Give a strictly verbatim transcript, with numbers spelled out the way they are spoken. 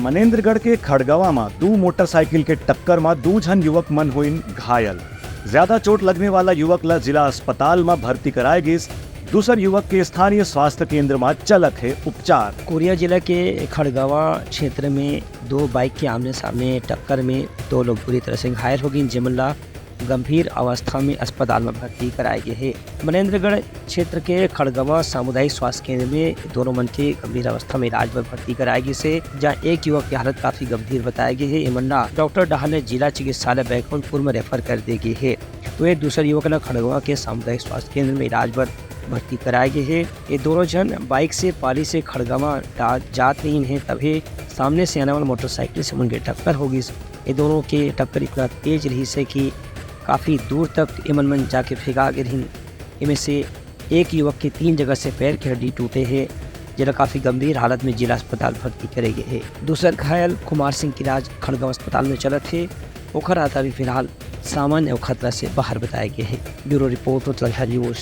मनेंद्रगढ़ के खड़गवा म दू मोटरसाइकिल के टक्कर म दू झन युवक मन होइन घायल। ज्यादा चोट लगने वाला युवक ल जिला अस्पताल म भर्ती कराए गिस। दूसर युवक के स्थानीय स्वास्थ्य केंद्र म चलत हे उपचार। कोरिया जिला के खड़गवा क्षेत्र में दो बाइक के आमने सामने टक्कर में दो लोग बुरी तरह से घायल हो गए, जेमन ला गंभीर अवस्था में अस्पताल में भर्ती कराए गए हे। मनेंद्रगढ़ क्षेत्र के खड़गवा सामुदायिक स्वास्थ्य केंद्र में दोनों मन के गंभीर अवस्था में इलाज बर भर्ती कराए गिस हे, जहां एक युवक के हालत काफी गंभीर बताए गए हे। एमन ला डॉक्टर डहार ले जिला चिकित्सालय बैकुंठपुर में रेफर कर दे गए हे। तो ये दूसर युवक ला खड़गवा के सामुदायिक स्वास्थ्य केंद्र में इलाज बर भर्ती कराए गए हे। ये दोनों झन बाइक से पाली से खड़गवा डा-, जात रहिन हे, तभे सामने से आने वाला मोटरसाइकिल से उनके टक्कर हो गिस। ये दोनों के टक्कर इतना तेज रहिस हे कि काफी दूर तक एमन मन जाके फेंका गे रहिन। एमे से एक युवक के तीन जगह से पैर के हड्डी टूटे हे, जेला काफी गंभीर हालत में जिला अस्पताल भर्ती करे गए हे। दूसर घायल कुमार सिंह के इलाज खड़गवा अस्पताल में चलत हे। ओकर हालत अभी फिलहाल सामान्य अउ खतरा से बाहर बताए गए हे। ब्यूरो रिपोर्ट, उत्तराधार न्यूज।